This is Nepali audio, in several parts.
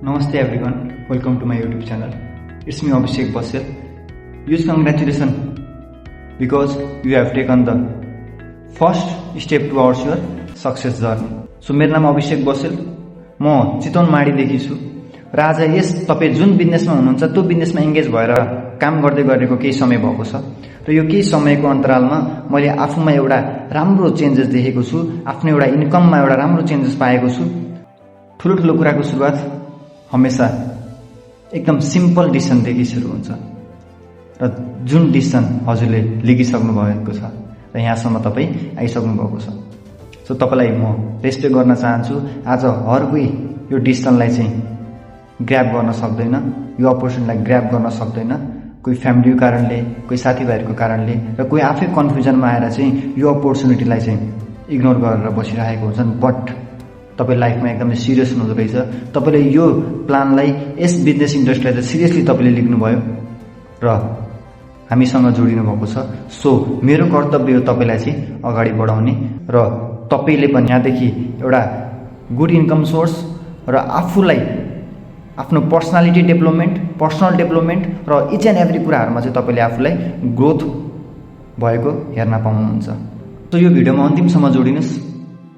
Namaste everyone, welcome to my YouTube channel. It's me Abhishek Basil. Huge congratulations because you have taken the first step towards your success journey. So मेरो नाम अभिषेक बसेल, म चितवन माडीदेखि छु र आज यस तपाई जुन बिजनेसमा हुनुहुन्छ त्यो बिजनेसमा एंगेज भएर काम गर्दै गरेको केही समय भएको छ र यो केही समयको अन्तरालमा मैले आफूमा एउटा राम्रो चेन्जेस देखेको छु, आफ्नो एउटा इन्कममा एउटा राम्रो चेन्जेस पाएको छु। ठुलो ठुलो कुराको सुरुवात हमेशा एकदम सिम्पल डिसिजनदेखि सुरु हुन्छ र जुन डिसिजन हजुरले लिगिसक्नु भएको छ र यहाँसम्म तपाई आइसक्नु भएको छ। सो तपाईलाई म रेस्पेक्ट गर्न चाहन्छु। आज हर कोही यो डिसिजनलाई चाहिँ ग्र्याब गर्न सक्दैन, यो अपर्चुनिटीलाई ग्र्याब गर्न सक्दैन। कोही फ्यामिलीको कारणले, कोही साथीभाइहरूको कारणले र कोही आफै कन्फ्युजनमा आएर चाहिँ यो अपर्चुनिटीलाई चाहिँ इग्नोर गरेर बसिरहेको हुन्छन्। बट तपाई लाइफमा एकदमै सिरियस हुनुहुँदो रहेछ। तपाईले यो प्लानलाई, यस बिजनेस इन्डस्ट्रीलाई चाहिँ सिरियसली तपाईले लिनुभयो र हामीसँग जोडिनु भएको छ। सो मेरो कर्तव्य हो तपाईलाई चाहिँ अगाडि बढाउने र तपाईले पनि यहाँदेखि एउटा गुड इन्कम सोर्स र आफूलाई आफ्नो पर्सनालिटी डेभलपमेन्ट, पर्सनल डेभलपमेन्ट र इच एन्ड एभ्री कुराहरुमा चाहिँ तपाईले आफूलाई ग्रोथ भएको हेर्न पाउनुहुन्छ। सो यो भिडियोमा अन्तिमसम्म जोडिनुस्।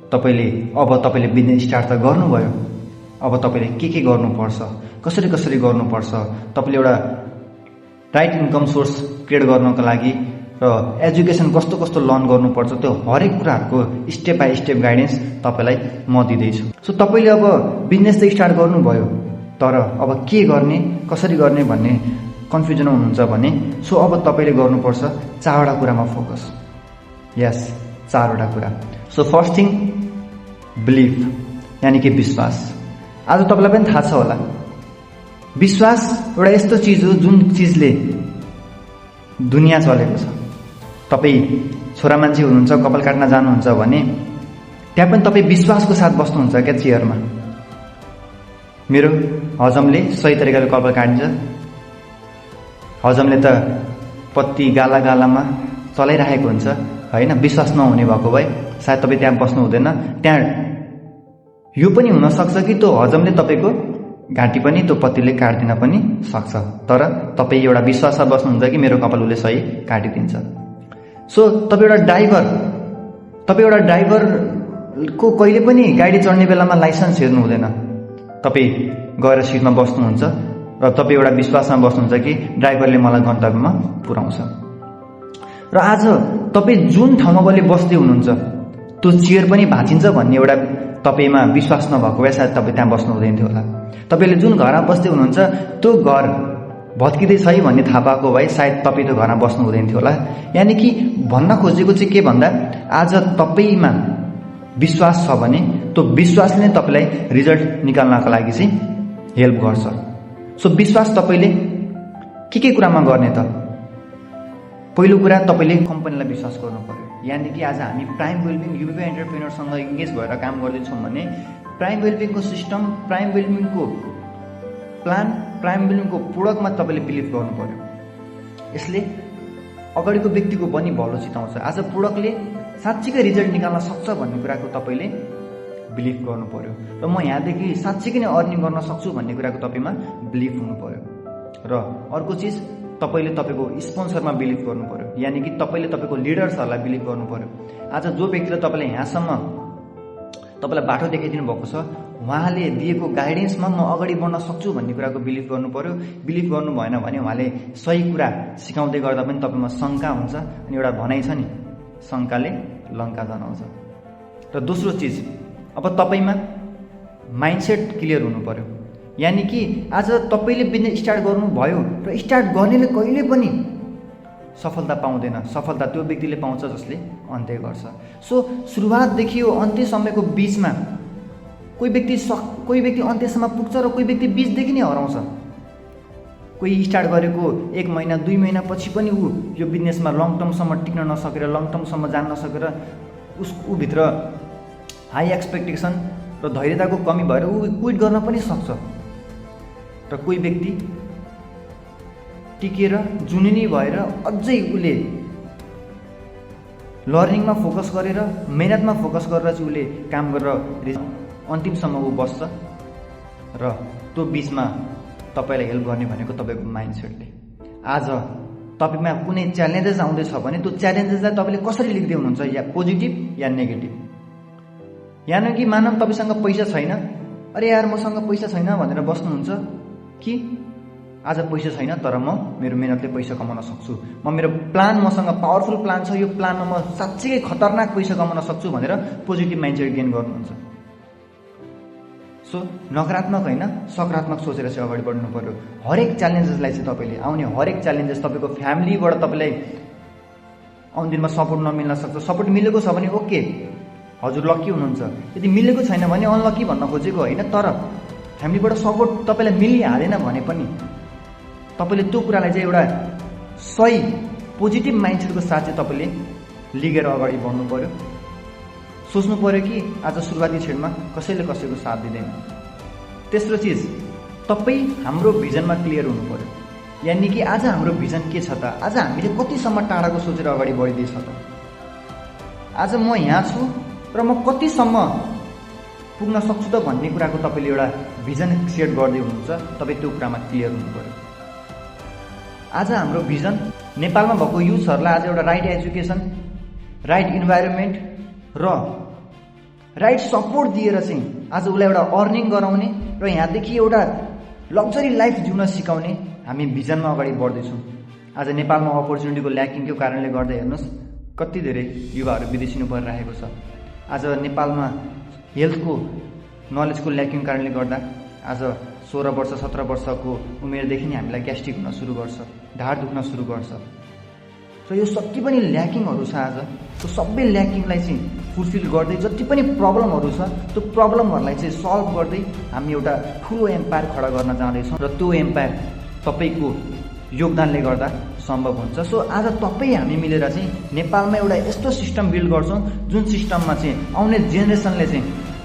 तपाईले बिजनेस स्टार्ट त गर्नुभयो, अब तपाईले के गर्नुपर्छ, कसरी कसरी गर्नुपर्छ, तपाईले एउटा राइट इन्कम सोर्स क्रिएट गर्नको लागि र एजुकेसन कस्तो कस्तो लर्न गर्नुपर्छ त्यो हरेक कुराहरुको स्टेप बाइ स्टेप गाइडेन्स तपाईलाई म दिदैछु। सो तपाईले अब बिजनेस त स्टार्ट गर्नुभयो, तर अब के गर्ने, कसरी गर्ने भन्ने कन्फ्युजन हुनुहुन्छ भने सो अब तपाईले गर्नुपर्छ चारवटा कुरामा फोकस। यस, चारवटा कुरा। सो फर्स्ट थिङ, बिलिफ, यानी कि विश्वास। आज तपाईलाई पनि थाहा छ होला, विश्वास एउटा यस्तो चीज हो जुन चीजले दुनिया चलेको छ। तपाई छोरा मान्छे हुनुहुन्छ, कपाल काट्न जानुहुन्छ भने त्यहाँ पनि तपाई विश्वासको साथ बस्नुहुन्छ क्या चेयरमा। मेरो हजमले सही तरिकाले कपाल काटिन्छ, हजमले त पत्ती गाला गालामा चलाइरहेको हुन्छ हैन। विश्वास नहुने भएको भए सायद तपाई त्यहाँ बस्नु हुँदैन। त्यहाँ यो पनि हुन सक्छ कि त्यो हजमले तपाईको घाँटी पनि त्यो पत्तीले काट्दिन पनि सक्छ, तर तपाई एउटा विश्वासमा बस्नुहुन्छ कि मेरो कपाल उसले सही काटिदिन्छ। सो तपाईँ एउटा ड्राइभरको कहिले पनि गाडी चढ्ने बेलामा लाइसेन्स हेर्नु हुँदैन। तपाई गएर सिटमा बस्नुहुन्छ र तपाई एउटा विश्वासमा बस्नुहुन्छ कि ड्राइभरले मलाई गन्तव्यमा पुर्याउँछ। र आज तपाई जुन ठाउँमा बस्दै हुनुहुन्छ त्यो चेयर पनि भाँचिन्छ भन्ने एउटा तपाईमा विश्वास नभएको भए सायद तपाई त्यहाँ बस्नु हुँदैन थियो होला। तपाईले जुन घरमा बस्दै हुनुहुन्छ त्यो घर भत्किँदै छ भन्ने थाहा पाएको भए सायद तपाई त्यो घरमा बस्नु हुँदैन थियो होला। यानी कि भन्न खोजेको चाहिँ के भन्दा आज तपाईमा विश्वास छ भने त्यो विश्वासले नै तपाईलाई रिजल्ट निकाल्नको लागि चाहिँ हेल्प गर्छ। सो विश्वास तपाईले के कुरामा गर्ने त? पहिलो कुरा, तपाईले कम्पनीलाई विश्वास गर्नु पर्यो। यानी कि आज हामी प्राइम वेलबिङ युबी एन्टरप्रेन्योरसँग एंगेज भएर काम गर्दैछौँ भने प्राइम वेलबिङको सिस्टम, प्राइम वेलबिङको प्लान, प्राइम वेलबिङको प्रोडक्टमा तपाईले बिलिभ गर्नु पर्यो। यसले अगाडिको व्यक्तिको पनि भलो चिताउँछ। आज प्रोडक्टले साँच्चीकै रिजल्ट निकाल्न सक्छ भन्ने कुराको तपाईले बिलिभ गर्नु पर्यो र म यहाँदेखि साँच्चीकै नै अर्निङ गर्न सक्छु भन्ने कुराको तपाईमा बिलिभ हुनु पर्यो। र अर्को चीज, तपाईले तपाईको स्पोन्सरमा बिलिभ गर्नु पर्यो। यानी कि तपाईले तपाईको लिडर्सहरुलाई बिलिभ गर्नु पर्यो। आज जो व्यक्तिले तपाईले यहाँसम्म तपाईलाई बाटो देखाइदिनु भएको छ, उहाँले दिएको गाइडेन्समा म अगाडि बढ्न सक्छु भन्ने कुराको बिलिभ गर्नु पर्यो। बिलिभ गर्नु भएन भने उहाँले सही कुरा सिकाउँदै गर्दा पनि तपाईमा शंका हुन्छ। अनि एउटा भनाइ छ नि, शंकाले लंका जनाउँछ। र दोस्रो चीज, अब तपाईमा माइन्डसेट क्लियर हुनु पर्यो। यानी कि आज तपाईले बिजनेस स्टार्ट गर्नुभयो र स्टार्ट गर्नेले कहिले पनि सफलता पाउँदैन। सफलता त्यो व्यक्तिले पाउँछ जसले अन्त्य गर्छ। सो सुरुवातदेखि यो अन्त्यसम्मको बीचमा कोही व्यक्ति अन्त्यसम्म पुग्छ र कोही व्यक्ति बीचदेखि नै हराउँछ। कोही स्टार्ट गरेको 1 महिना 2 महिना पछि पनि ऊ यो बिजनेसमा लङ टर्मसम्म टिक्न नसकेर, लङ टर्मसम्म जान नसकेर ऊ भित्र हाई एक्सपेक्टेसन र धैर्यताको कमी भएर ऊ क्विट गर्न पनि सक्छ। र कोही व्यक्ति टिकेर जुनिनी भएर अझै उले लर्निङमा फोकस गरेर, मेहनतमा फोकस गरेर चाहिँ उले काम गरेर अन्तिमसम्म ऊ बस्छ र त्यो बिचमा तपाईँलाई हेल्प गर्ने भनेको तपाईँको माइन्डसेटले। आज तपाईँमा कुनै च्यालेन्जेस आउँदैछ भने त्यो च्यालेन्जेसलाई तपाईँले कसरी लिख्दै हुनुहुन्छ, या पोजिटिभ या नेगेटिभ। यानि कि मानव तपाईँसँग पैसा छैन, अरे यार मसँग पैसा छैन भनेर बस्नुहुन्छ, कि आज पैसा छैन तर म मेरो मेहनतले पैसा कमाउन सक्छु, मेरो प्लान, मसँग पावरफुल प्लान छ, यो प्लानमा म साँच्चै खतरनाक पैसा कमाउन सक्छु भनेर पोजिटिभ माइन्डसेट गेन गर्नुहुन्छ। सो नकारात्मक होइन, सकारात्मक सोचेर चाहिँ अगाडि बढ्नु पर्यो। हरेक च्यालेन्जेसलाई चाहिँ तपाईँले आउने हरेक च्यालेन्जेस तपाईँको फ्यामिलीबाट तपाईँलाई आउने दिनमा सपोर्ट नमिल्न सक्छ। सपोर्ट मिलेको छ भने ओके, हजुर लक्की हुनुहुन्छ। यदि मिलेको छैन भने अनलक्की भन्न खोजेको होइन, तर फ्यामिलीबाट सपोर्ट तपाईँलाई मिलिहालेन भने पनि तपाईँले त्यो कुरालाई चाहिँ एउटा सही पोजिटिभ माइन्डसेटको साथ चाहिँ तपाईँले लिगेर अगाडि बढ्नु पर्यो। सोच्नु पर्यो कि आज सुरुवाती क्षणमा कसैले कसैको साथ दिँदैन। तेस्रो चिज, तपाईँ हाम्रो भिजनमा क्लियर हुनु पर्यो। यानि कि आज हाम्रो भिजन के छ त, आज हामीले कतिसम्म टाढाको सोचेर अगाडि बढिँदैछ त, आज म यहाँ छु र म कतिसम्म पुग्न सक्छु त भन्ने कुराको तपाईँले एउटा भिजन सेट गर्दै हुनुहुन्छ। तपाईँ त्यो कुरामा क्लियर हुनु पर्यो। आज हाम्रो भिजन नेपालमा भएको युथहरूलाई आज एउटा राइट एजुकेसन, राइट इन्भाइरोमेन्ट र राइट सपोर्ट दिएर चाहिँ आज उसलाई एउटा अर्निङ गराउने र यहाँदेखि एउटा लग्जरी लाइफ जिउन सिकाउने हामी भिजनमा अगाडि बढ्दैछौँ। आज नेपालमा अपर्च्युनिटीको ल्याकिङको कारणले गर्दा हेर्नुहोस् कति धेरै युवाहरू विदेशिनु परिरहेको छ। आज नेपालमा हेल्थको नलेजको ल्याकिङ कारणले गर्दा आज 16 वर्ष 17 वर्षको उमेरदेखि नै हामीलाई ग्यास्ट्रिक हुन सुरु गर्छ, ढाड दुख्न सुरु गर्छ। र यो जति पनि ल्याकिङहरू छ आज त्यो सबै ल्याकिङलाई चाहिँ फुलफिल गर्दै जति पनि प्रब्लमहरू छ त्यो प्रब्लमहरूलाई चाहिँ सल्भ गर्दै हामी एउटा ठुलो एम्पायर खडा गर्न जाँदैछौँ र त्यो एम्पायर तपाईँको योगदानले गर्दा सम्भव हुन्छ। सो आज तपाईँ हामी मिलेर चाहिँ नेपालमा एउटा यस्तो सिस्टम बिल्ड गर्छौँ जुन सिस्टममा चाहिँ आउने जेनेरेसनले चाहिँ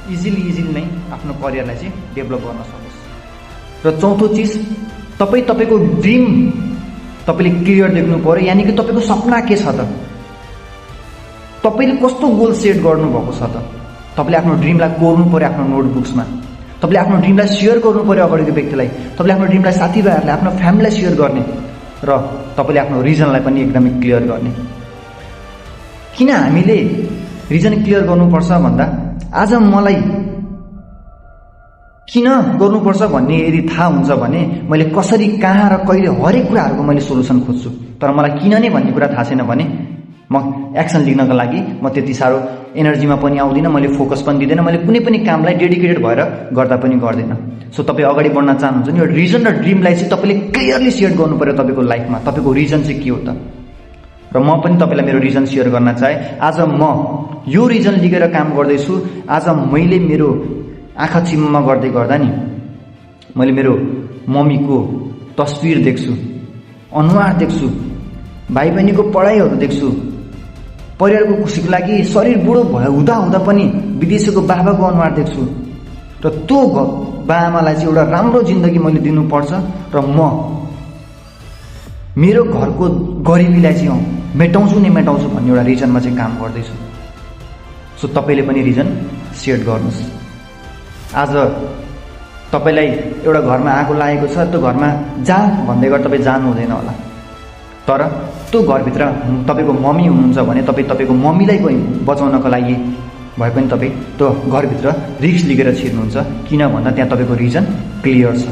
इजिली नै आफ्नो करियरलाई चाहिँ डेभलप गर्न सकोस्। र चौथो चिज, तपाईँको ड्रिम तपाईँले क्लियर देख्नु पर्यो। यानि कि तपाईँको सपना के छ त, तपाईँले कस्तो गोल सेट गर्नुभएको छ त। तपाईँले आफ्नो ड्रिमलाई कोर्नु पर्यो आफ्नो नोटबुक्समा, तपाईँले आफ्नो ड्रिमलाई सेयर गर्नु पर्यो अगाडिको व्यक्तिलाई, तपाईँले आफ्नो ड्रिमलाई साथीभाइहरूलाई, आफ्नो फ्यामिलीलाई सेयर गर्ने र तपाईँले आफ्नो रिजनलाई पनि एकदमै क्लियर गर्ने। किन हामीले रिजन क्लियर गर्नुपर्छ भन्दा आज मलाई किन गर्नुपर्छ भन्ने यदि थाहा हुन्छ भने मैले कसरी, कहाँ र कहिले हरेक कुराहरूको मैले सोलुसन खोज्छु। तर मलाई किन नै भन्ने कुरा थाहा छैन भने म एक्सन लिनको लागि म त्यति साह्रो एनर्जीमा पनि आउँदिनँ, मैले फोकस पनि दिँदैन, मैले कुनै पनि कामलाई डेडिकेटेड भएर गर्दा पनि गर्दैन। सो तपाईँ अगाडि बढ्न चाहनुहुन्छ नि, यो रिजन र ड्रिमलाई चाहिँ तपाईँले क्लियरली सेयर गर्नु पर्यो तपाईँको लाइफमा। तपाईँको रिजन चाहिँ के हो त। र म पनि तपाईँलाई मेरो रिजन सेयर गर्न चाहे। आज म यो रिजन लिएर काम गर्दैछु। आज मैले मेरो आँखा चिम्मा गर्दै गर्दा नि मैले मेरो मम्मीको तस्विर देख्छु, अनुहार देख्छु, भाइ बहिनीको पढाइहरू देख्छु, परिवारको खुसीको लागि शरीर बुढो हुँदा पनि विदेशीको बाबाको अनुहार देख्छु। र त्यो बाआमालाई चाहिँ एउटा राम्रो जिन्दगी मैले दिनुपर्छ र म मेरो घरको गरिबीलाई चाहिँ मेटाउँछु भन्ने एउटा रिजनमा चाहिँ काम गर्दैछु। सो तपाईँले पनि रिजन सेट गर्नुहोस्। आज तपाईँलाई एउटा घरमा आगो लागेको छ, त्यो घरमा जा भन्दै गर्दा तपाईँ जानु हुँदैन होला, तर त्यो घरभित्र तपाईँको मम्मी हुनुहुन्छ भने तपाईँको मम्मीलाई बचाउनको लागि भए पनि तपाईँ त्यो घरभित्र रिस्क लिएर छिर्नुहुन्छ। किन भन्दा त्यहाँ तपाईँको रिजन क्लियर छ।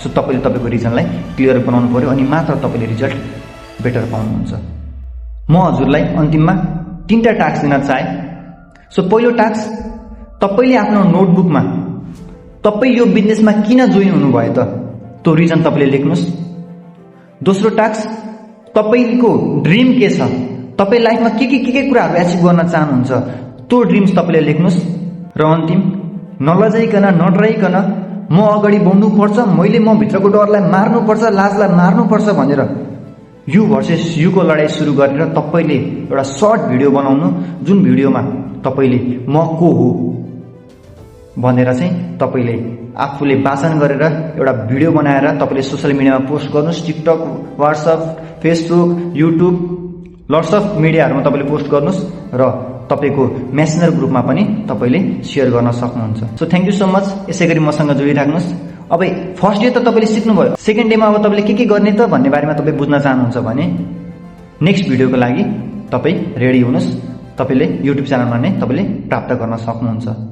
सो तपाईँले तपाईँको रिजनलाई क्लियर बनाउनु पर्यो, अनि मात्र तपाईँले रिजल्ट बेटर पाउनुहुन्छ। म हजुरलाई अन्तिममा 3टा टास्क दिन चाहे। सो पहिलो टास्क, तपाईँले आफ्नो नोटबुकमा तपाईँ यो बिजनेसमा किन जोइन हुनुभयो त त्यो रिजन तपाईँले लेख्नुहोस्। दोस्रो टास्क, तपाईँको ड्रिम के छ, तपाईँ लाइफमा के कुराहरू एचिभ गर्न चाहनुहुन्छ त्यो ड्रिम्स तपाईँले लेख्नुहोस्। र अन्तिम, नलजाइकन नडराइकन म अगाडि बढ्नुपर्छ, मैले म भित्रको डरलाई मार्नुपर्छ, लाजलाई मार्नुपर्छ भनेर यु भर्सेस युको लडाइँ सुरु गरेर तपाईँले एउटा सर्ट भिडियो बनाउनु, जुन भिडियोमा तपाईँले म को हो भनेर चाहिँ तपाईँले आफूले वाचन गरेर एउटा भिडियो बनाएर तपाईँले सोसियल मिडियामा पोस्ट गर्नुहोस्। TikTok, WhatsApp, Facebook, YouTube, lots of मिडियाहरूमा तपाईँले पोस्ट गर्नुहोस् र तपाईँको मेसेन्जर ग्रुपमा पनि तपाईँले सेयर गर्न सक्नुहुन्छ। So thank you so much. यसै गरी मसँग जोडिराख्नुहोस्। अब फर्स्ट डे त तपाईँले सिक्नुभयो, सेकेन्ड डेमा अब तपाईँले के गर्ने त भन्ने बारेमा तपाईँ बुझ्न चाहनुहुन्छ भने नेक्स्ट भिडियोको लागि तपाईँ रेडी हुनुहोस्। तपाईँले युट्युब च्यानलमा नै तपाईँले प्राप्त गर्न सक्नुहुन्छ।